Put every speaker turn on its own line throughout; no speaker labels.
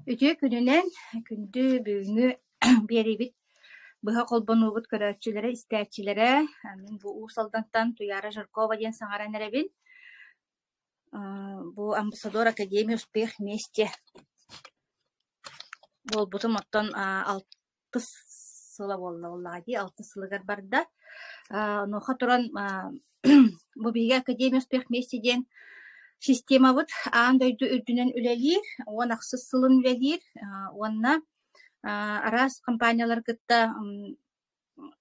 Үтүө күнүнэн, күндү бүгүҥҥү биэриибит быһа холбонуубут көрөөччүлэрэ, истээччилэрэ. Мин бу Уус Алдантан Туйаара Жиркова диэн саҥаран эрэбин. Бу Амбассадор Академия Успех вместе буолбутум оттон алтыс сыла буолла буоллаҕа дии, алтыс сылыгар барда. Онуоха туран бу биһиги Академия Успех вместе диэн системабыт аан дойду үрдүнэн үлэлиир, 10 ахсыс сылын үлэлиир уонна араас компаниялары кытта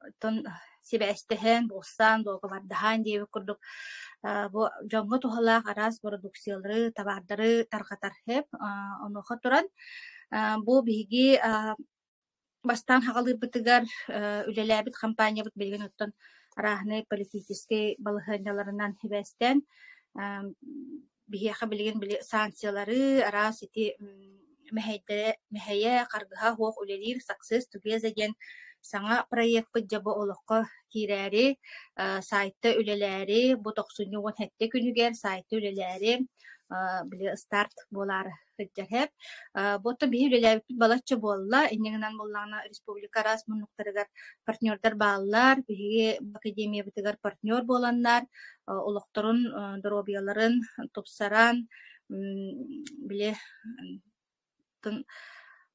оттон сибээстэһэн, булсан, дуогабардаһан диэбит курдук бу дьоҥҥо туһалаах араас бородууксуйалары, табаардары тарҕатар сөп. Онуоха туран бу биһиги бастаан хаҕалыырбытыгар үлэлээбит хампаанньабыт билигин оттон арааһынай политическай балаһыанньаларынан сибээстээн биһиэхэ билигин били санкциялары араас ити мэһэйдэрэ мэһэйэ харгыһа суох үлэлиир Success Together диэн саҥа проекпыт дьэ бу олоххо киирээри сайтта үлэлээри бу тохсунньу 17 күнүгэр сайтта үлэлээри били старт буолаары сылдьар һэп. Бу оттон биһи үлэлээбиппит балачча буолла. Инньэ гынан буоллаҕына республика араас муннуктарыгар партнердар бааллар. Биһиги академиябытыгар партнер буоланнар олохторун, доруобуйаларын тупсаран, били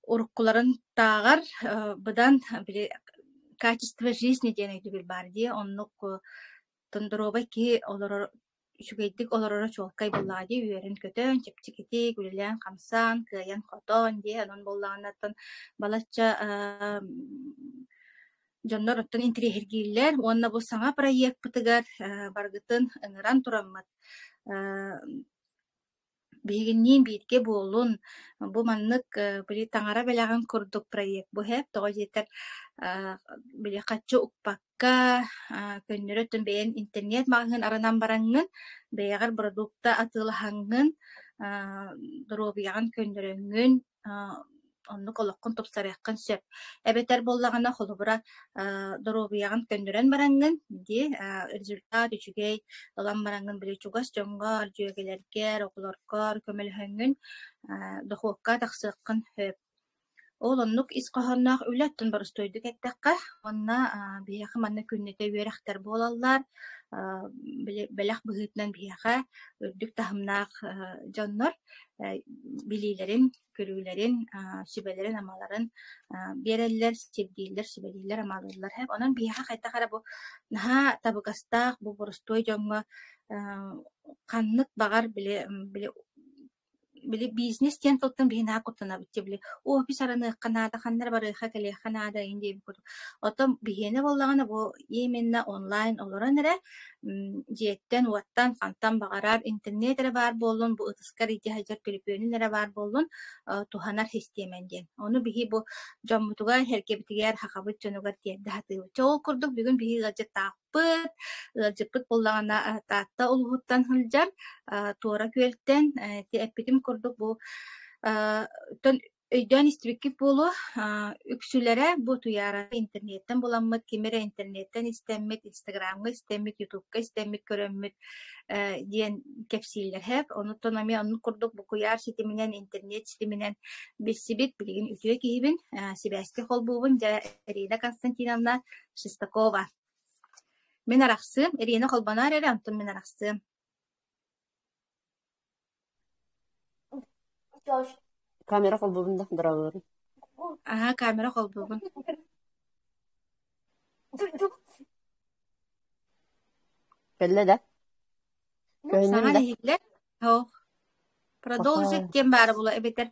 уруккуларын тааҕар быдан били качество жизни диэн өйдөбүл баар дии. Оннук доруобай киһи олорор үчүгэйдик олороро чуолкай буоллаҕа дии, үөрэн-көтөн, чэпчэкитик үлэлээн-хамсаан, кыайан-хотон дии, онон буоллаҕына оттон балачча дьоннор оттон интэриэһиргииллэр уонна бу саҥа проекпытыгар барыгытын ыҥыран тураммыт биһигинниин бииргэ буолун, бу маннык били таҥара бэлэҕин курдук проект бу иһэ, тоҕо диэтэр били хаччы укпакка көннөрү оттон бэйэҥ интернет маҕаһыын арынан бараҥҥын, бэйэҕэр продукта атыылаһаҥҥын, доруобуйаҕын көннөрөҥҥүн оннук олоххун тупсарыаххын сөп. Эбэтэр буоллаҕына, холобура, доруобуйаҕын көннөрөн бараҥҥын дии, результат үчүгэй ылан бараҥҥын били чугас дьоҥҥор, дьүөгэлэргэр, оҕолоргор көмөлөһөҥҥүн дохуокка тахсыаххын сөп. Ол оннук ис хоһоонноох үлэ оттон боростуойдук эттэххэ, уонна биһиэхэ манна күннэтэ үөрэхтэр буолаллар, били бэлэх быһыытынан биһиэхэ үрдүк таһымнаах дьоннор билиилэрин, көрүүлэрин, сүбэлэрин-амаларын биэрэллэр, сирдииллэр, сүбэлииллэр-амалыыллар. Онон биһиэхэ хайдах эрэ бу наһаа табыгастаах, бу боростуой дьоҥҥо ханнык баҕар били били били бизнес диэн тылтан биһи наһаа куттанабыт дии, били офис арыныахха наада, ханна эрэ барыахха, кэлиэххэ наада эҥин диэбит курдук. Оттон биһиэнэ буоллаҕына бу именно онлайн олорон эрэ дьиэттэн-уоттан хантан баҕарар интернет эрэ баар буоллун, бу ытыскар илдьэ сылдьар төлөпүөнүн эрэ баар буоллун, туһанар систиэмэн диэн. Ону биһи бу дьоммутугар, сэргэбитигэр, сахабыт дьонугар тиэрдэ сатыыбыт. Чэ, ол курдук бүгүн биһи ыалдьыттаахпыт. Ыалдьыппыт буоллаҕына Таатта улууһуттан сылдьар, Туора Күөлтэн, ити эппитим курдук бу Өйдөөн истибиккит буолуо, үксүлэрэ бу Туйаараны интернеттэн буламмыт, ким эрэ интернеттэн истэммит, Инстаграмҥа истэммит, Ютубка истэммит, көрөммүт диэн кэпсииллэр һээп. Онуттан эмиэ оннук курдук бу куйаар ситиминэн, интернет ситиминэн билсибит, билигин үтүө киһибин, сибээскэ холбуубун, дьэ, Ирина Константиновна Шестакова. Мин арахсыам, Ирина холбоноор эрэ, онтон мин арахсыам.
Камера холбуубун да, дорооболорун.
Аһа, камера холбуубун.
Кэллэ да? Көһүннүм
Саҥа
да?
иһиллэр. Ох. Продолжить
Пахай.
диэн баара була эбэтэр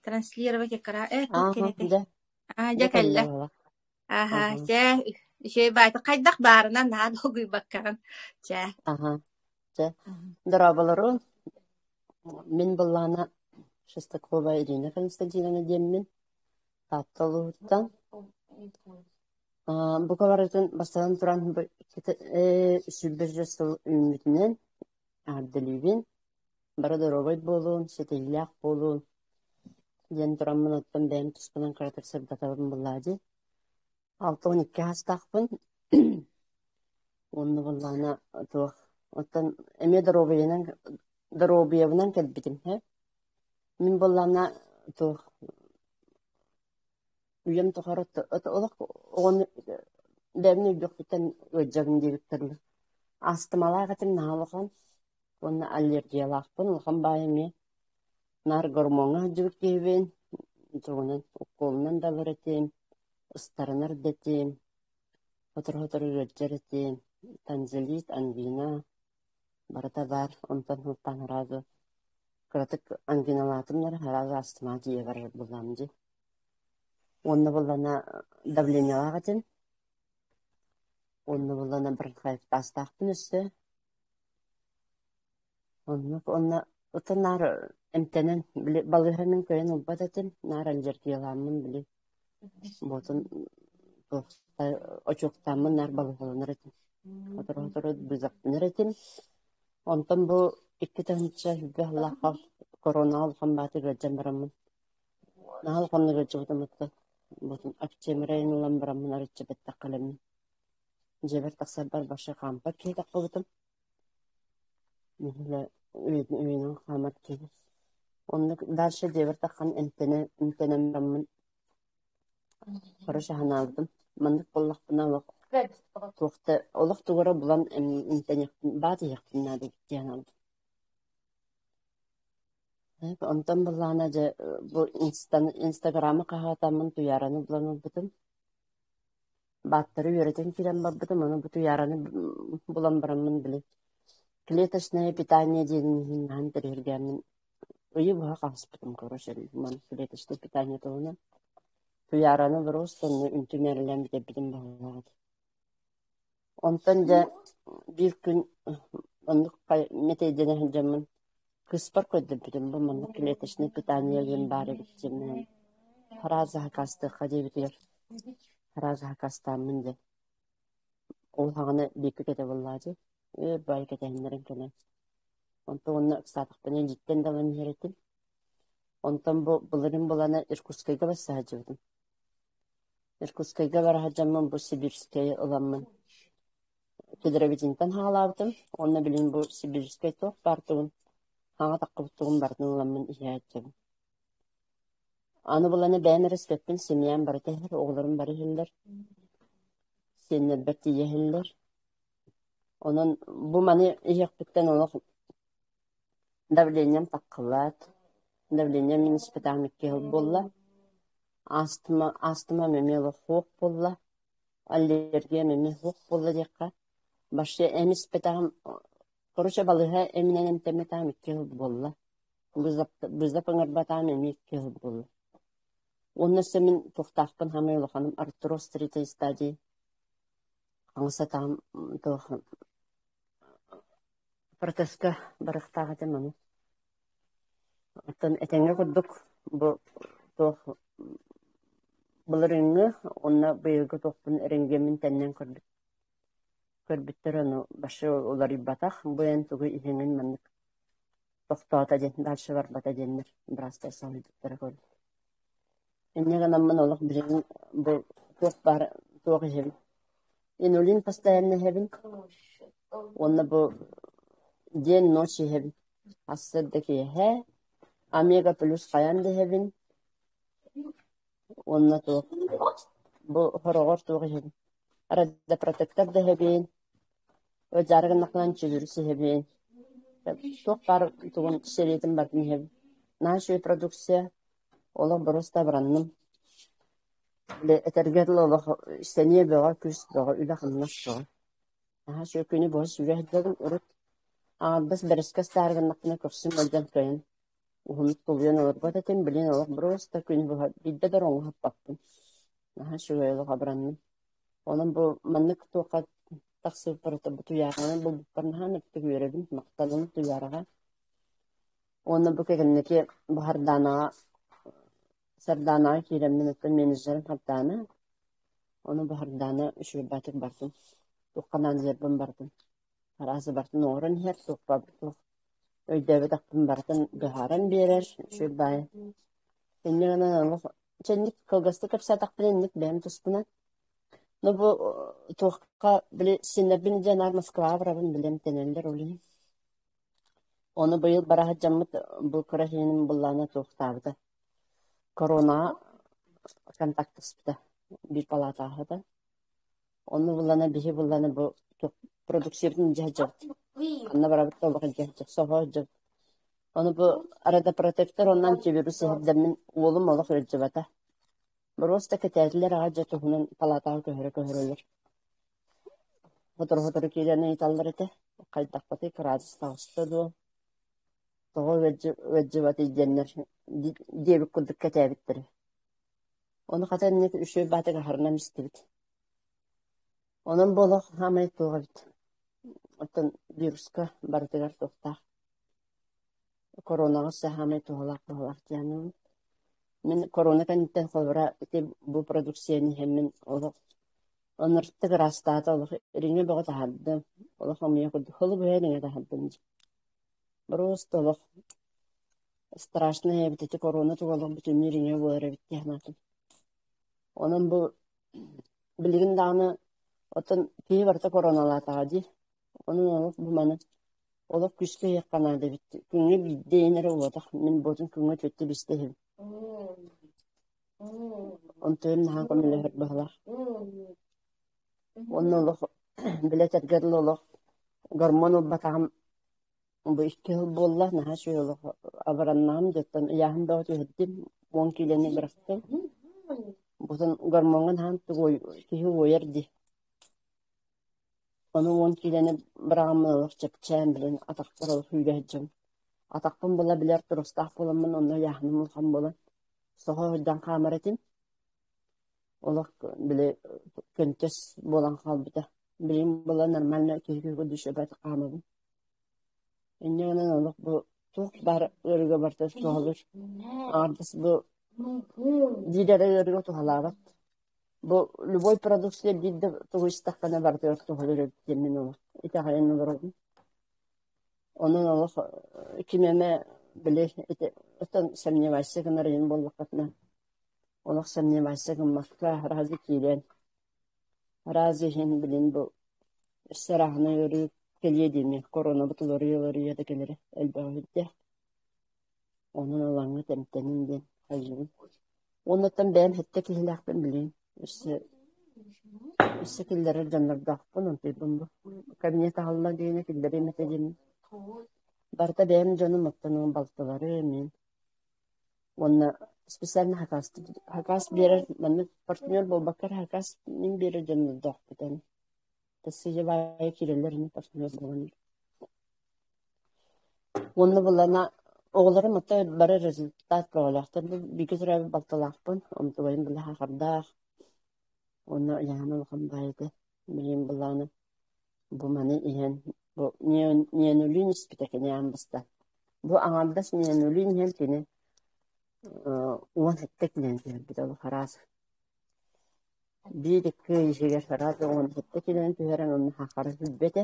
транслировать экран. Туох
Ааха,
диэн этэй?
дьэ,
Аа,
дьэ
дьэ
кэллэ
кэллэ.
буола.
Аһа,
Аха,
чэ, үчүгэй баайта хайдах баарынан наһаа долгуйбаккаҕын. Чэ.
аха, чэ. Дорооболорун. Мин быллаана Шестакова Ирина Константиновна диэммин. Таатта улууһуттан. Бука барытын бастатан туран бу 120 сыл үүммүтүнэн эҕэрдэлиибин. Бары доруобай буолуун, ситиһиилээх буолуун диэн тураммын оттон бэйэм туспунан кыратык сырдатабын буоллаа дии. 62 саастаахпын уонна буоллаҕына туох оттон эмиэ доруобуйанан доруобуйабынан кэлбитим һэ. Мин буоллаҕына туох Үйэм тухары олох оҕону бэйэбин өйдүөхпүттэн ыалдьабын диэбиттэр Астымалаах этим наһаа улахан уонна аллергиялаахпын, улахан баай эмиэ. Наар гормоҥҥа сылдьыбыт киһибин, тугунан уккуолунан да ылар этим, ыстарынар да этим, сотору-сотору ыалдьар этим, тонзиллит, ангина барыта баар. Онтон сылтаан сразу кыратык ангиналаатым да сразу астыма тиийэ барар буоллаҕым дии. Уонна буоллаҕына давлениелаах этим. Уонна буоллаҕына бронхоэктазтаахпын өссө. Оннук уонна оттон наар эмтэнэн, били балыыһа мин кыайан ылбат этим, наар аллергиялааммын били буотун туох очуоктааммын наар балыыһаланар этим. Сотору-сотору бызаптанар этим. Онтон бу 2000 сыллаахха корона улахан баатыр ыалдьан бараммын наһаа улаханнык ыалдьыбытым оттон буотун октябрь ылан бараммын арычча бэттэх кэлэммин дьиэбэр тахсарбар вообще хаампат киһи таххыбытым. Нэһиилэ үйэнэн хаамар киһи. Оннук дальше дьиэбэр таххан эмтэнэ эмтэнэн бараммын короче санаабытым маннык буоллахпына олох туох да олох тугу эрэ булан эмтэниэхпин баат иһиэхпин наада эбит дии санаабытым. Онтон былаана дьэ бу инстаграмы хаһаатаммын Туйаараны булан ылбытым. Бааттары үөрэтэн киирэн барбытым, ону бу Туйаараны булан бараммын били клеточное питание диэнин иһин наһаа интэриэһиргээммин ыйы быһа хаһыспытым короче маны клеточное питание туһунан. Туйаараны просто онно үнтү мээрилээн бүтэрбитим быһыылаах этэ. Онтон дьэ биир күн оннук мэтэйдэнэ сылдьаммын кыыспар көрдөрбүтүм бу маннык клеточное питание диэн баар эбит диэммин фраза хакастыахха диэбитигэр фраза хакастааммын дьэ ол саҕана бииргэ кэтэ буоллаҕа дии ээ баай кэтэһиннэрэн кэлэн онтон уонна ыксаатахпына илииттэн да ылан иһэр этим онтон бу былырыын булана Иркутскайга барса сылдьыбытым. Иркутскайга бара сылдьаммын бу Сибирскэйи ыламмын Кедровитинтэн хаалаабытым уонна билигин бу Сибирскэй туох баар тугун хаҥа таххыбыт тугун барытын ыламмын иһээччибин. Аны буланы бэйэм эрэ испэппин, семьям барыта иһэр, оҕолорум бары иһэллэр, сиэннэрбэр тиийэ иһэллэр. Онон бу маны иһиэхпиттэн олох давлением таххылаат, давлением мин испытаам икки сыл буолла. Астма, астмам эмиэ олох суох буолла, аллергиям эмиэ суох буолла диэххэ. Вообще эм испэтэҕим, короче балыыһа эминэн эмтэммэтэҕим икки сыл буолла. Бызап ыҥырбатаҕым эмиэ икки сыл буолла. Уонна өссө мин туохтаахпын хаамай улаханым артроз третьей стадии хаҥас атаҕым туох протезка барыахтаах этим ону. Оттон этэҥҥэ курдук бу туох былырыыҥҥы уонна быйылгы туохпун рентгеммин тэннэн көрбүт көрбүттэр ону вообще уларыйбатах бу эн тугу иһэҥин маннык тохтоото диэн дальше барбата диэннэр быраастар соһуйбуттара көрдүм. Инньэ гынаммын олох билигин бу туох баар туох иһэбин инулин постоянно иһэбин уонна бу день ночь иһэбин сарсыарда киэһэ омега плюс хайаан да иһэбин уонна туох бу хороҕор туох иһэбин радиопротектор да иһэбин ыдьаары гыннахпына антивирус иһэбин туох баар тугун сэриэтин барытын иһэбин наһаа үчүгэй продукция олох боруоста абыранным. Били этэргэ дылы олох сэниэ бөҕө, күүс бөҕө, үлэ-хамнас бөҕө. Наһаа үчүгэй күнү быһа сүүрэ сылдьабын. Урут аҥардас бэрэскэ астаары гыннахпына көхсүм ыалдьан кыайан уһуннук тулуйан олорбот этим. Билигин олох боруоста күнү быһа биирдэ да ороҥҥо сыппаппын. Наһаа үчүгэй олох абыранным. Онон бу маннык туохха тахсыбыппар бу Туйаараны булбуппар наһаа нэптик үөрэбин, махтанабын Туйаараҕа. Уонна бу кэнники бу Сардаанаҕа Сардаанаҕа киирэммин оттон менеджерим Сардаана, ону бу Сардаана үчүгэйбээтик бардым, туохха наадыйарбын бардым, араас барытын оҥорон иһэр, туохпар туох өйдөөбөтөхпүн барытын быһааран биэрэр, үчүгэй баайы. Инньэ гынан олох чэнник кылгастык кэпсээтэхпинэ инник бэйэм туспунан. Ну бу туохха били сиэннэрбин илдьэ наар Москваҕа барабын били эмтэнэллэр ол иһин. Ону быйыл бара сылдьаммыт бу кыра сиэним былаана туохтаабыта. Коронаҕа контактаспыта биир палаатаҕа сытан. Онно буллана биһи буллана бу продукциябытын илдьэ сылдьабыт. Ханна барабыт да олох илдьэ сылдьабыт, соһо сылдьабыт. Ону бу родопротектор уонна антивирус иһэрдэммин уолум олох ыалдьыбата. Боруоста кэтээтилэр аҕа дьэ туһунан палаатаҕа көһөрө-көһөрөлөр. Сотору-сотору киирэн ыйыталлар этэ, хайдахпытый кыраадыс таҕыста дуо, тоҕо ыалдьыбатый диэннэр диэбит курдук кэтээбиттэрэ. Ону хата инник үчүгэй баатык аһарынан истибит. Онон бу олох саамай туох эбит. Оттон вируска барытыгар туохтаах. Коронаҕа саамай туһалаах туһалаах диэн Мин корона кэнниттэн холобура ити бу продукцияны иһэммин олох оннуктук ыраастаата олох ириҥэ бөҕө таһаардым. Олох омуйа курдук холобуйа ириҥэ таһаардым дии. Просто олох страшно эбит ити корона туга олох бүтүннүү ириҥэ буолар эбит дии санаатым. Онон бу билигин даҕаны оттон киһи барыта короналаатаҕа дии. Онон олох бу маны олох күүскэ иһиэххэ наада эбит. Күҥҥэ биирдэ иһэн эрэ уотах. Мин буотун күҥҥэ түөртэ биэстэ иһэбин. Онтуйум наһаа көмөлөһөр быһыылаах. Уонна олох били этэргэ дылы олох гормон ылбатаҕым бу икки сыл буолла, наһаа үчүгэй олох абыраннаҕым дьоттон ыйааһын бөҕө түһэрдим, 10 киилэни бырахтым. Бутун гормоҥҥа наһаа киһи уойар дии. Ону 10 киилэни быраҕаммын олох чэпчээн, билин атахпар олох сүүрэ сылдьабын. Атахпын була билэр туруостаах буоламмын онно ыйааһыным улахан буолан соһо сылдьан хаамар этим. Олох били көнтөс буолан хаалбыта. Билигин була нормально киһи курдук сөбө хаамабын. Инньэ гынан олох бу туох баар ыарыыга барыта туһалыыр. Аҥардас бу биир эрэ ыарыыга туһалаабат. Бу любой продукция биир да тугу истэххинэ барытыгар туһалыыр эбит диэммин олох итэҕэйэн олоробун. Онон олох ким эмэ били ити оттон сомневайся гынар иһин буоллаххытына олох сомневайся гыммакка сразу киирэн Араас иһин билин бу өссө арааһынай ыарыы кэлиэ диэни коронабыт уларыйа-уларыйа да кэлэрэ элбэҕи үрдээх. Онон ылаҥҥыт эмтэнин диэн хайыыбын. Уоннаттан бэйэм сэттэ киһилээхпин билигин. Өссө өссө киллэрэр дьоннордоохпун, онтуйбун бу. Кабинет аһылла диэни киллэриэм этэ диэммин. Барыта бэйэм дьонум, оттон балтыларым, мин Уонна специально хакас хакас биэрэр маннык партнер буолбакка эрэ хакас мин биэрэр дьоннордоохпут эн. Сыдьабаайа киирэллэр ини партнер буолан. Уонна булана оҕолорум ото бары результат бөҕөлөөхтөр. Бу бииргэ төрөөбүт балтылаахпын, онтубайым били хахардаах. Уонна ыйаһана улахан баай этэ. Билигин былааны бу маны иһэн бу неонулин испитэ кини аан бастаан. Бу аҥардас неонулин иһэн кини 17 килэни түһэрбитэ ол араас. Биир икки ый иһигэр араас 17 килэни түһэрэн онно хахара сүлбэтэ,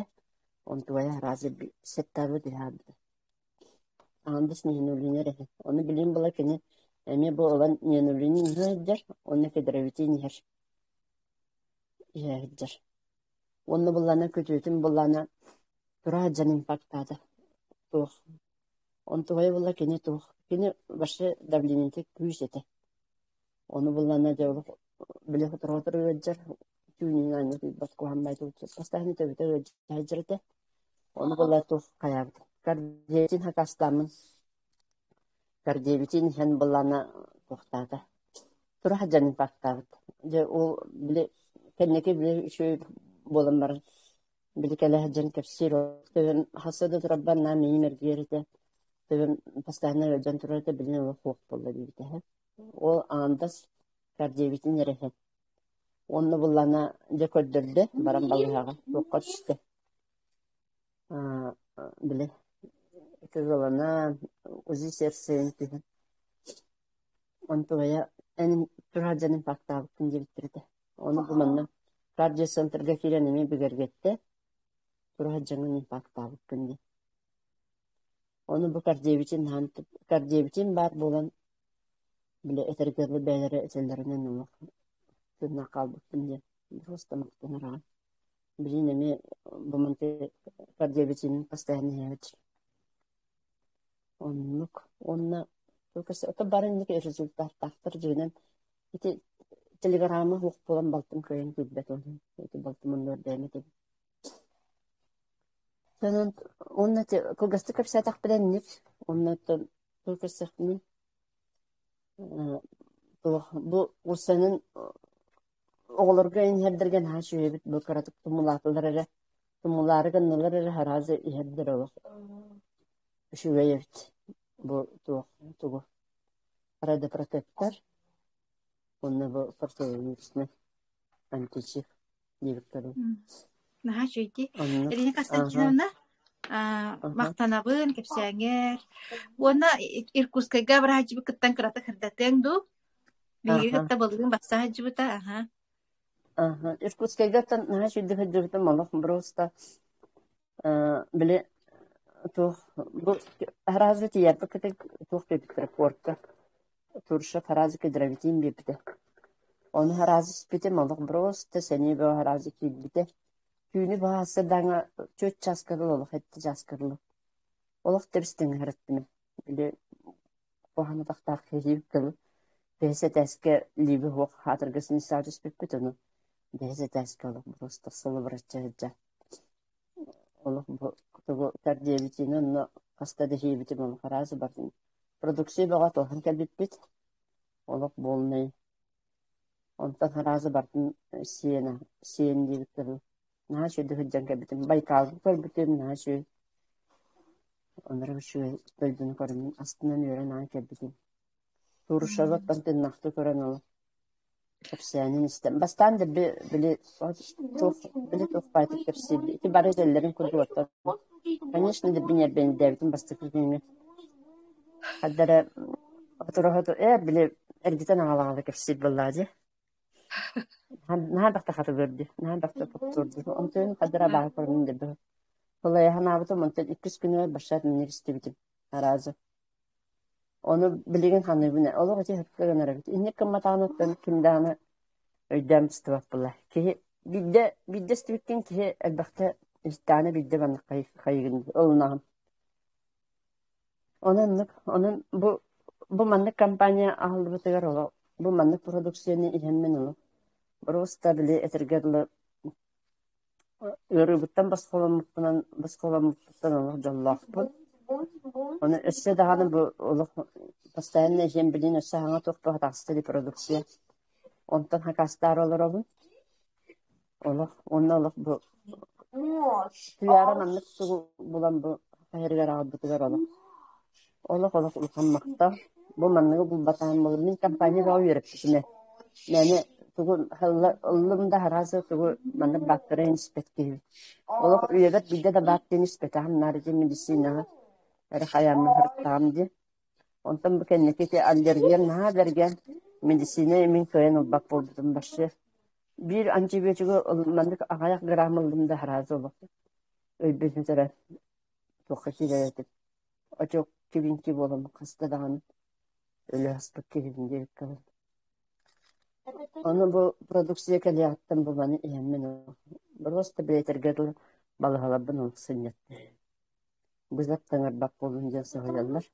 онтугайа араас сэттэ түһээбитэ. Аҥардас неонулин эрэ иһэн. Ону билигин була кини эмиэ бу ылан неонулин иһэ сылдьар уонна кедровитин иһэр иһэ сылдьар. Уонна буллаана күтүөтүн буллаана тура сылдьан инфарктаата туох онтугайа буолла кини туох кини вообще давлениета күүс этэ ону буллаана дьэ олох били сотору-сотору ыалдьар түүнүн аанньа утуйбат куһаҕан постоянно төбөтө ыалдьа сылдьар этэ ону буолла туох хайаабыт кардиотин хакастааммын кардиобитин иһэн буллаана туохтаата тура сылдьан инфарктаабыт дьэ ол били кэнники били үчүгэй буолан баран били кэлэ сылдьан кэпсиир төбөм хасса да турарбар наам миигин эргийэр этэ төбөм постоянно ыалдьан турар этэ билин олох суох буолла диэбитэ ол аандас кардиобитин эрэ иһэн уонна буллана дьэ көрдөрдө баран балыыһаҕа туохха түстэ били кыгыланан УЗИ сердцейин түһэн онтугайа эн тураат дьон инфарктаабыккын диэбиттэр этэ ону бу манна кардиоцентрга киирэн эмиэ бигэргэттэ тураат дьоҥҥун инфарктаабыккын диэн ону бу кардиобитин кардиобитин баар буолан били этэргэ дылы бэйэлэрэ этэллэринэн олох тыыннаах хаалбыппын диэн просто махтанар аҕай билигин эмиэ бу манты кардиобитин постоянно иһэбит оннук уонна ото бары инник результаттаахтар дьиҥинэн. Ити телеграмма суох буолан балтым кыайан киирбэт уонна ити балтым оннугар бэйэм этим. Онон уонна кылгастык кэпсээтэхпинэ инник уонна оттон тыл көрсөхпүнэ туох бу уссанын оҕолорго иһэрдэргэ наһаа үчүгэйбит бу кыратык тумулаатылар эрэ тумулаары гыннылар эрэ араас иһэрдэр олох үчүгэй эбит бу туох тугу радопротектор уонна бу противовирусный античив диэбиттэрин
Наһаа үчүгэй
оннук
Ирина
аха
Константиновна,
аха
махтанабын кэпсээҥҥэр. Уонна Иркутскайга быраһааччыбыккыттан кыратык сырдатыаҥ дуу? Биһиги
аха
кытта былырыын барса сылдьыбыта, аха.
аха Иркутскайгаттан наһаа үчүгэйдик сылдьыбытым олох просто били туох бу араас тиийэрбит туох диэбиттэрэ пуорка Турша араас кедровитин биэрбитэ. Ону араас испитим олох просто сэниэ бөҕө араас киирбитэ. Түүнү баһааса даҥа түөрт чааска дылы олох эттэ чааска дылы. Олох тэбис-тэҥ аһараттым. Били куһаҕан атахтаах киһи тылы бэһис этээскэ лииби суох хаатырга синисаа түспүппүт ону бэһис этээскэ олох просто сылыбыраччы сылдьар. Олох бу тугу кардиобитины онно хаста да иһиэбитим олох араас бардым. Продукция бөҕө туоһан кэлбиппит. Олох буолнай. Онтон араас бардым сиэн сиэн диэбит тылы. Наһаа үчүгэйдик сылдьан кэлбитим. Байкалга көрбүтүм наһаа үчүгэй. Онно үчүгэй дойдуну көрөммүн астынан үөрэн аан кэлбитим. Турушеваттан тыыннаахтыы көрөн олох кэпсээнин истэн. Бастаан да били туох били туох баайтык кэпсиирбит. Ити бары этэллэрин курдук оттон. Конечно, да ньиэрбэйдээбитим бастакы күҥҥэ. Хадда эрэ сотору били эргитэн аҕала-аҕала кэпсиир буоллаҕа дии. Наһаа элбэхтэ хатылыыр дии, наһаа элбэхтэ таптыыр дии. Онтон хадда эрэ абааһы көрүнүн диэбитим. Былайа санаабытым, онтон иккис күнүгэр башат минньик истибитим араазы. Ону билигин саныыбын ээ, олох ити сөпкө гынар эбит. Инник гымматаҕыныттан ким даҕаны өйдөөн быстыбат буолла. Киһи биирдэ биирдэ истибиккин киһи элбэхтэ истэҕинэ биирдэ маннык хайыгын ылынаҕын. Онон оннук, онон бу бу маннык компания аһыллыбытыгар олох бу маннык продукцияны иһэммин олох просто били этэргэ дылы ыарыыбыттан босхоломмуппунан босхоломмуппуттан олох дьоллоохпун. Ону өссө даҕаны бу олох постоянно иһэн билин өссө саҥа туох туох таҕыста дии продукция. Онтон хакастаары олоробун. Олох уонна олох бу Туйаара маннык тугу булан бу хайарыгар аҕалбытыгар олох олох олох улахан махтал. Бу манныгы булбатаҕым буоллар мин компания бөҕө үөрэппитим ээ. Мээнэ тугу ыллым да араас тугу маннык бааттарын испэт киһибит. Олох үйэбэр биирдэ да баат диэн испэтэҕим наар ити медицинаҕа эрэ хайааммын сырыттаҕым дии. Онтон бу кэнники ити аллергиям наһаа бэргэн медицина мин кыайан ылбат буолбутум вообще. Биир антибиотигы маннык аҕыйах грамм ыллым да араас олох өйбүн сүтэрэн туохха киирэр этим. Отек кибиҥки буолан хаста даҕаны өлө аспыт киһибин диэбиккэ дылы. Ону бу продукция кэлиэҕиттэн бу маны иһэммин просто бэйэтэргэ дылы балыһаларбын олох сынньаттым. Бызап таҥарбат буоллун диэн соһуйаллар.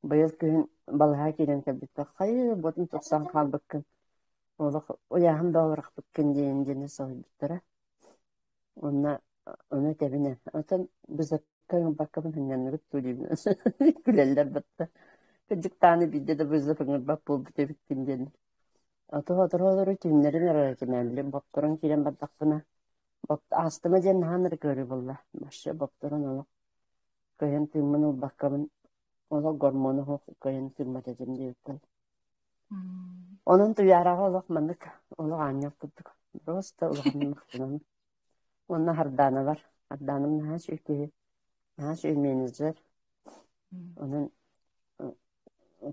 Быйыл күһүн балыһа киирэн кэлбиппэр хайыы буотун тупсан хаалбыккын, олох уйааһын да олорохпуккун диэн диэни соһуйбуттара. Уонна ону этэбинэ, оттон бызапка ыҥырбаккабын сынньанныбыт дуу диибин күлэллэр батта. Кырдьык даҕаны биирдэ да бызап ыҥырбат буолбут эбиккин диэн. Ото-сотору түүннэрин эрэ этимээбили бопторон киирэн бардахпына Астыма диэн наһаа ынырык ыарыы буолла. Вообще бопторон олох кыайан тыыммын ылбаккабын олох гормону суох кыайан тыыммат этим диэбиппин. Онон Туйаараҕа олох маннык олох аанньал курдук. Просто улаханнык махтанабын. Уонна Хардааналар. Хардааным наһаа үчүгэй киһи, наһаа үчүгэй менеджер. Онон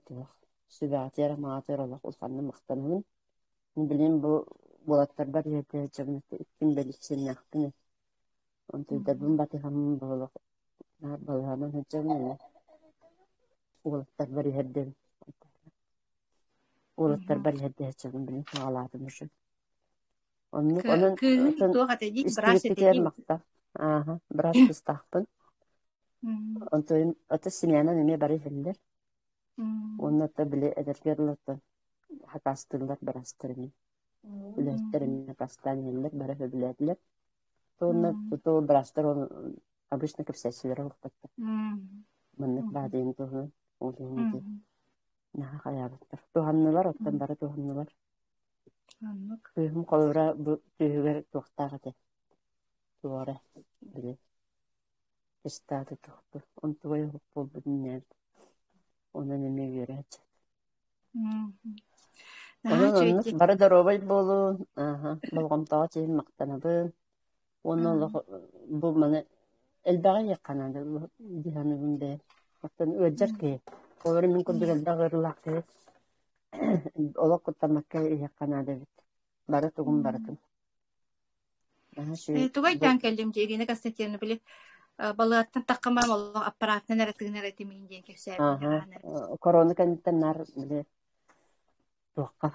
туох сүбэҕитигэр амаҕатыгар олох улаханнык махтанабын. Билигин бу уолаттарбар ийэтэ дьоннорго иккин бэлиссиэннээхпин онтуйдарбын батыһаммын буолуох наар балыһанан сылдьабын ини уолаттарбар иһэрдэбин уолаттарбар иһэрдэ сылдьабын билигин саҕалаатым уже оннук онон
Кыыһыҥ
оттон
туох этэй дии быраас этэй
истибиккитигэр
дии
махтал ааһа быраас кыыстаахпын онтуйум ото семьянан эмиэ бары иһэллэр уонна ото били эдэргэр ылаттан. Хакастыыллар быраастар эмиэ. Үлэһиттэр эмиэ хакастаан иһэллэр, бары сөбүлээтилэр. Уонна то быраастар обычно кэпсээччилэрэ олохпоттор. Маннык баадыйын туһунан ол иһин ити наһаа хайаабыттар. Туһаннылар, оттон бары туһаннылар. Кыыһым холобура бу түөһүгэр туохтаах этэ. Туора, били, ыстааты тохту. Онтугай оһох буолбут иннээбит. Онон эмиэ үөрээччи.
Наһаа
Онон
үчүгэй
оннук
дии.
бары доруобай буолун, ааһа, болҕомтоҕо сиһин махтанабын уонна олох бу маны элбэҕи иһиэххэ наада дии саныыбын бэйэм. Оттон ыалдьар киһи, олору мин курдук элбэх ыарыылаах киһи олох куттаммакка иһиэххэ наада эбит. Бары тугун барытын. Наһаа үчүгэй
Тугу
бу
өйдөөн кэллим дии Ирина Константиновна били балыаттан таххамам олох аппаратынан эрэ тыынар этим диэн кэпсээбитин
ааһа
хаһан эрэ.
корона кэнниттэн наар били Туохха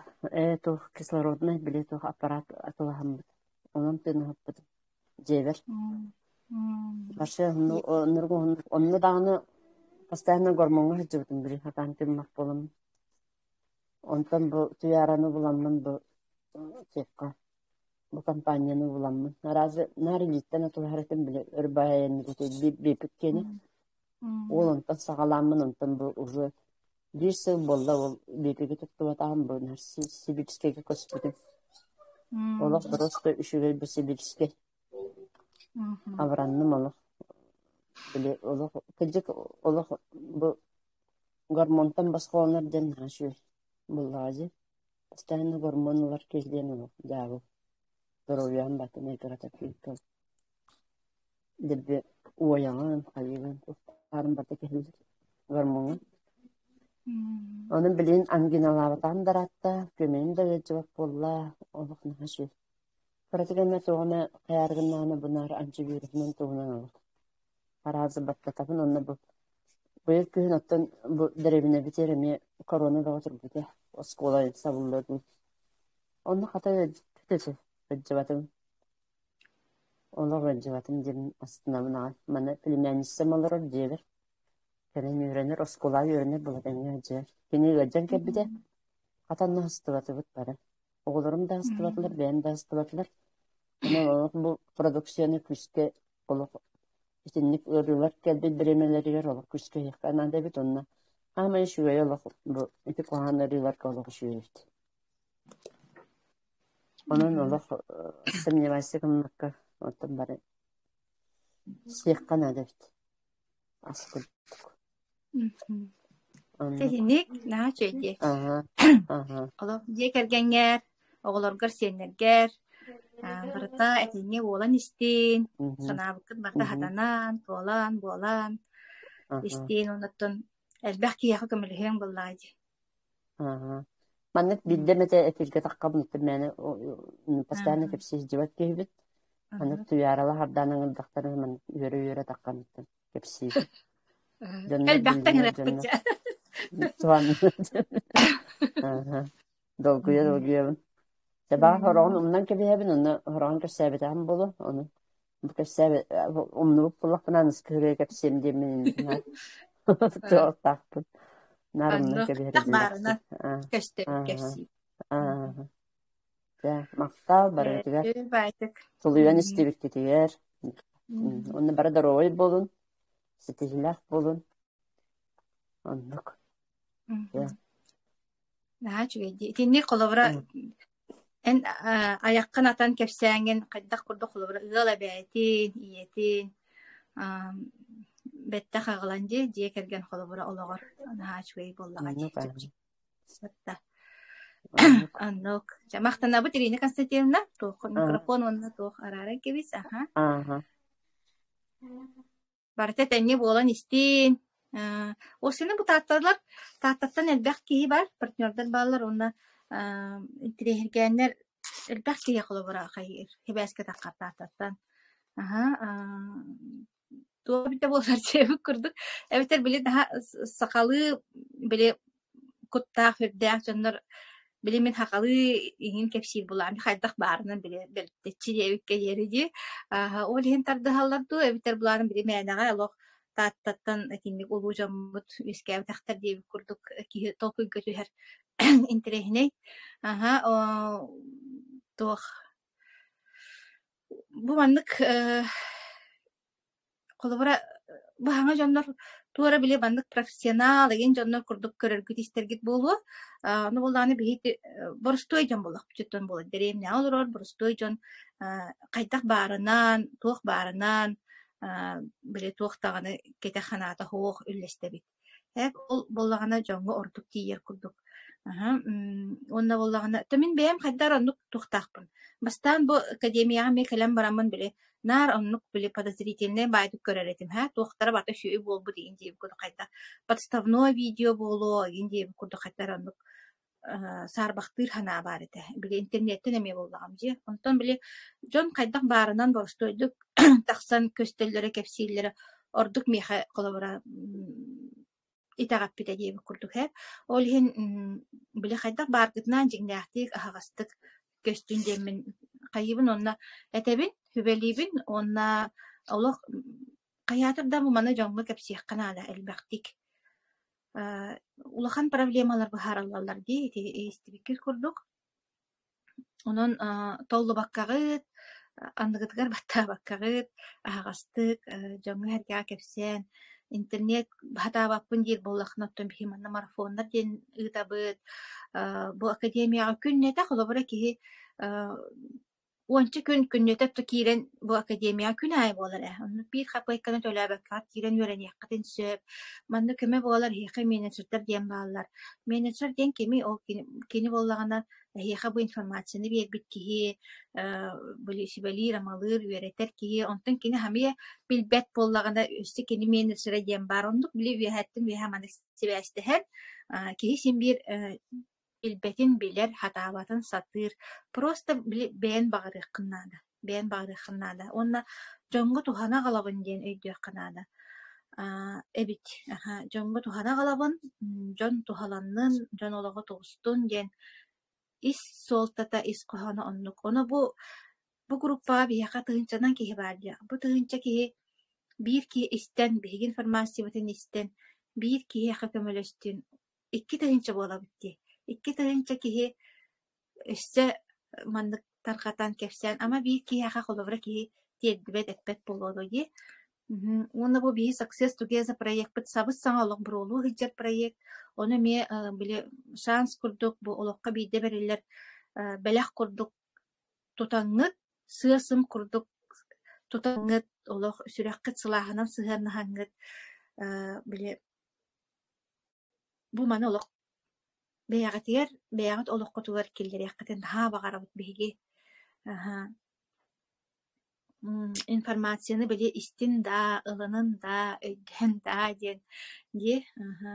туох кислороднай били туох аппарат атылаһаммыт, онон тыыныһыппытым дьиэбэр. Вообще оннук онно даҕаны постоянно гормоҥҥа сылдьыбытым били сатаан тыыммат буоламмын. Онтон бу Туйаараны буламмын бу туохха бу компанияны буламмын. Разве наар илииттэн атылаһар этим били өр баайан биэпик киэнэ. Уол онтон саҕалааммын онтон бу уже биир сыл буолла ол биэпиги туттубатаҕым бу Сибирскэйгэ көспүтүм. Олох просто үчүгэй бу Сибирскэй. Абыранным олох. Били олох кырдьык олох бу гормонтан босхолонор диэн наһаа үчүгэй буоллаҕа дии. Постоянно гормон ылар киһи диэн олох дьаабы. Здоровьям батын кырата күүккэ Дэлби уойаҕын, хайыыгын, туохтаарын барыта кэһиллэр гормоҥун. Онон билигин ангиналаабатаҕым да ыраатта, күөмэйим да ыалдьыбат буолла, олох наһаа үчүгэй. Кыратык эмэ туох эмэ хайаары гыннаҕына бу наар антивируһунан туһунан олох араас баттатабын уонна бу быйыл күһүн оттон бу дэриэбинэбитигэр эмиэ корона бөҕө турбута, оскуола сабыллыытын. Онно хата ыалдьыбыт этэ, ыалдьыбатым. Олох ыалдьыбатым диэн астынабын аҕай. Манна племянницам олорор дьиэбэр. Кэлэн үөрэнэр, оскуолаҕа үөрэнэр буолан тэҥҥэ ыалдьыһар. Кини ыалдьан кэлбитэ, хата онно астыбатыбыт бары. Оҕолорум да астыбатылар, бэйэм да астыбатылар. Онон олох бу продукцияны күүскэ олох итинник ыарыылар кэлбит бириэмэлэригэр олох күүскэ иһиэххэ наада эбит уонна хаамай үчүгэй олох бу ити куһаҕан ыарыыларга олох үчүгэй эбит. Онон олох сомневайся гыммакка оттон бары сиэххэ наада эбит ас курдук. Оннук.
Сиһиник наһаа үчүгэй дии.
Аһа, аһа.
Олох дьиэ кэргэҥҥэр, оҕолоргор, сиэннэргэр барыта этэҥҥэ буолан истин, санаабыккыт барыта хатанан, туолан, буолан истин, оннуттан элбэх киһиэхэ көмөлөһүөҥ буоллаҕа дии.
Аһа. Маннык биирдэ эмэтэ эфиргэ таххабын мээнэ постоянно кэпсии сылдьыбат киһибит. Маннык Туйаарала хардаан ыҥырдахтарына маннык үөрэ-үөрэ таххаммыттан кэпсиибин. Дьоннор
Элбэхтэн
биллиннэр
ырааппыт
дьоннор
дьэ.
Аһа. Долгуйа долгуйабын. Дьэ баҕар сороҕун умнан кэбиһэбин, онно сороҕун кэпсээбэтэҕим буолуо. Ону бу кэпсээбит умнубут буоллахпына аныгыскы ырыа кэпсиэм диэммин туохтаахпын. Наар умнан
Оннук
кэбиһэр
хайдах
идэлээхпин.
баарынан көстөр
Аа,
кэпсиир.
аа, Дьэ, махтал барыгытыгар.
Баайтык.
Тулуйан истибиккитигэр. Уонна бары доруобай буолун, ситиһиилээх буолун. Оннук. Дьэ.
Наһаа үчүгэй дии. Итинник холобура эн айаххын атан кэпсээҥҥин хайдах курдук холобура ыал эбээтин, ийэтин бэттэх аҕалан дии дьиэ кэргэн холобура олоҕор наһаа үчүгэй буоллаҕа дии.
Оннук аа.
Сатта.
Оннук.
Оннук. Дьэ, махтанабыт Ирина Константиновна. Туох микрофон уонна туох арааран кэбис. Аха.
Ааха.
Барыта этэҥҥэ буолан истин. Ол сина бу таатталар, Тааттаттан элбэх киһи бар, партнердар бааллар уонна интириэһиргээннэр элбэх киһи холобура хайыыр, хибээскэ таххар Тааттаттан. Аһа, туох эбитэ буоллар диэбит курдук. Эбэтэр били наһаа сахалыы били куттаах, үрдээх дьоннор били мин сахалыы иҥин кэпсиир булаам хайдах баарынан били бэлтэччи диэбиккэ диэри дии. Аа, ол иһин тардыһаллар дуу эбэтэр булаан били мээнэҕэ олох Тааттаттан итинник улуу дьоммут үөскээбэтэхтэр диэбит курдук киһи толкуйга түһэр. Интэриэһинэй. Аһа, туох бу маннык Холобура, бу саҥа дьоннор туора били маннык профессионал игин дьоннор курдук көрөргүт-истэргит буолуо. Ону буоллаҕына биһиги боростуой дьон буоллахпыт буолар. Дэриэбинэҕэ олорор боростуой дьон хайдах баарынан, туох баарынан били туох даҕаны кэтэх санаата суох үллэстэбит. Ээ, ол буоллаҕына дьоҥҥо ордук тиийэр курдук. Аһа, уонна буоллаҕына, то мин бэйэм хайдах эрэ оннук туохтаахпын. Бастаан бу академияҕа эмиэ кэлэн бараммын били наар оннук били подозрительнай баайдык көрөр этим һэ, туохтара барыта үчүгэй буолбут игин диэбит курдук хайдах подставное видео буолуо игин диэбит курдук хайдах эрэ оннук саарбахтыыр санаа баар этэ. Били интернеттэн эмиэ буоллаҕым дии. Онтон били дьон хайдах баарынан боростуойдук тахсан көстөллөрө, кэпсииллэрэ ордук миэхэ холобура итэҕэппитэ диэбит курдук ээ. Ол иһин били хайдах бааргытынан дьиҥнээхтик, аһаҕастык көстүн диэммин хайыыбын уонна этэбин, сүбэлиибин уонна олох хайаатар да маны дьоҥҥо кэпсиэххэ наада элбэхтик. Улахан проблемалар быһаарыллаллар дии ити истибиккит курдук. Онон толлубаккаҕыт, анныгытыгар баттаабаккаҕыт, аһаҕастык дьоҥҥо-сэргэҕэ кэпсээн, интернет сатаабаппын диир буоллаххына, оттон биһиги манна марафоннар диэн ыытабыт. Бу академияҕа күннэтэ холобура киһи Уонча күн күннэтэ то киирэн бу академияҕа күн аайы буолар ээ. Оннук биир хапыайканы төлөөбөккөҕүт киирэн үөрэниэххитин сөп. Манна көмө буолар эһиэхэ менеджердэр диэн бааллар. Менеджер диэн кимий? Ол кини, кини буоллаҕына эһиэхэ бу информацияны биэрбит киһи, били сүбэлиир-амалыыр, үөрэтэр киһи. Онтон кини хамыйа билбэт буоллаҕына өссө кини менеджерэ диэн баар. Оннук били үөһэттэн үөһэ маны сибээстэһэн, киһи син биир Билбэтин билэр, сатаабатын сатыыр, просто били бэйэн баҕарыаххын наада, бэйэн баҕарыаххын наада уонна дьоҥҥо туһана аҕалабын диэн өйдүөххэ наада эбит. Аһа, дьоҥҥо туһана аҕалабын, дьон туһаланнын, дьон олоҕо тубустун диэн ис суолтата, ис хоһооно оннук. Ону бу группаҕа биһиэхэ тыһыынчанан киһи баар дии. Бу тыһыынча киһи биир киһи истэн, биһиги информациябытын истэн, биир киһиэхэ көмөлөстүн, 2000 буолабыт дии. 2000 киһи өссө маннык тарҕатан кэпсээн, ама биир киһиэхэ холобура киһи тиэрдибэт, эппэт буолуо дуо дии. Уонна бу биһи Success Together проекпыт сабыс-саҥа олох буруолуу сылдьар проект. Ону эмиэ били шанс курдук бу олоххо биирдэ бэриллэр бэлэх курдук тутаҥҥыт, сыа-сым курдук тутаҥҥыт, олох сүрэххит сылааһынан сыһыаннаһаҥҥыт били Бу маны олох бэйэҕитигэр, бэйэҕит олоххутугар киллэриэххитин наһаа баҕарабыт биһиги. Аһа информацияны били истин даа, ылынын даа, өйдөһөн даа диэн дии. Аһа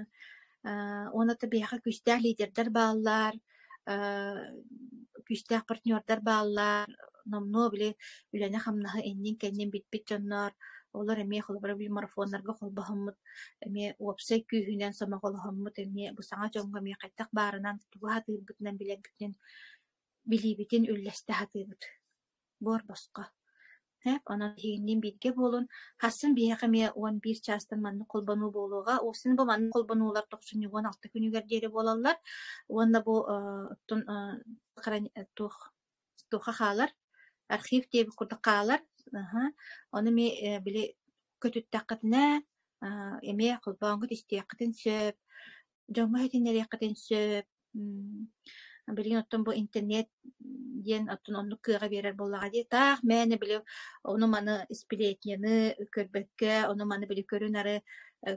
уонна да биһиэхэ күүстээх лидердэр бааллар, күүстээх партнердар бааллар, номнуо били үлэни-хамнаһы иннин-кэннин билбит дьоннор, олор эмиэ холобура били марафоннарга холбоһоммут эмиэ уопсай күүһүнэн сомоҕолоһоммут эмиэ бу саҥа дьоҥҥо эмиэ хайдах баарынан тугу сатыырбытынан билэрбитинэн билиибитин үллэстэ сатыыбыт буор босхо. Онон эһигинниин бииргэ буолун. Хассын биһиэхэ эмиэ 11 чаастан маннык холбонуу буолуоҕа. Уопсайынан бу маннык холбонуулар тохсунньу 16 күнүгэр диэри буолаллар. Уонна бу оттон туох туохха хаалар, архив диэбит курдук хаалар. Ону эмиэ били көтүттэххитинэ эмиэ холбооҥҥут истиэххитин сөп, дьоҥҥо иһитиннэриэххитин сөп. Билигин оттон бу интернет диэн оттон оннук кыаҕы биэрэр буоллаҕа дии. Таах мээнэ били ону-маны сплетняны көрбөккө, ону-маны били көрүн-ары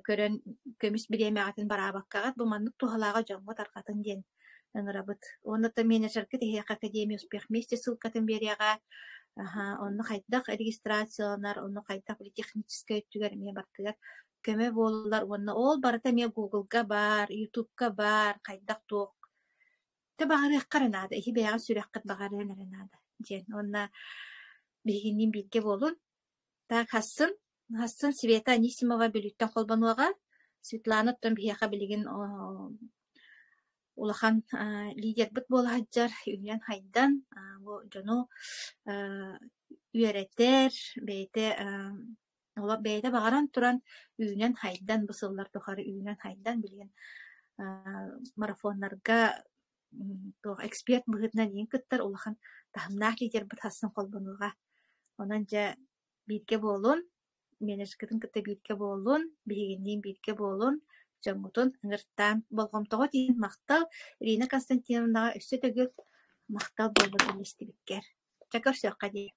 көрөн көмүс бириэмэҕитин бараабаккаҕыт бу маннык туһалааҕы дьоҥҥо тарҕатын диэн ыҥырабыт. Уонна то менеджерга эһиэхэ Академия успех вместе ссылкатын биэриэҕэ. Аһа, онно хайдах регистрацияланар, онно хайдах били техническэй өттүгэр эмиэ барытыгар көмө буолаллар уонна ол барыта эмиэ Google-га баар, YouTube-ка баар, хайдах туох Тэ баҕарыахха эрэ наада, иһи бэйэҕит сүрэххит баҕарыан эрэ наада диэн. Уонна биһигинниин бииргэ буолун. Так, хассын, хассын Света Анисимова Бүлүүттэн холбонуоҕа. Светлана оттон биһиэхэ билигин улахан лидербит буола сылдьар, үүнэн-хайдан бу дьону үөрэтэр, бэйэтэ Олох бэйэтэ баҕаран туран үүнэн-хайдан бу сыллар тухары үүнэн-хайдан билигин марафоннарга Туох эксперт быһыытынан иин кыттар улахан таһымнаах лидербит хассын холбонуоҕа. Онон дьэ бииргэ буолун, менеджеркытын кытта бииргэ буолун, биһигинниин бииргэ буолун, дьоҥҥутун ыҥыртаан болҕомтоҕо тиийин махтал Ирина Константиновнаҕа өссө төгүл махтал буоллун үллэстибиккэр. Чэ көрсүөххэ дии.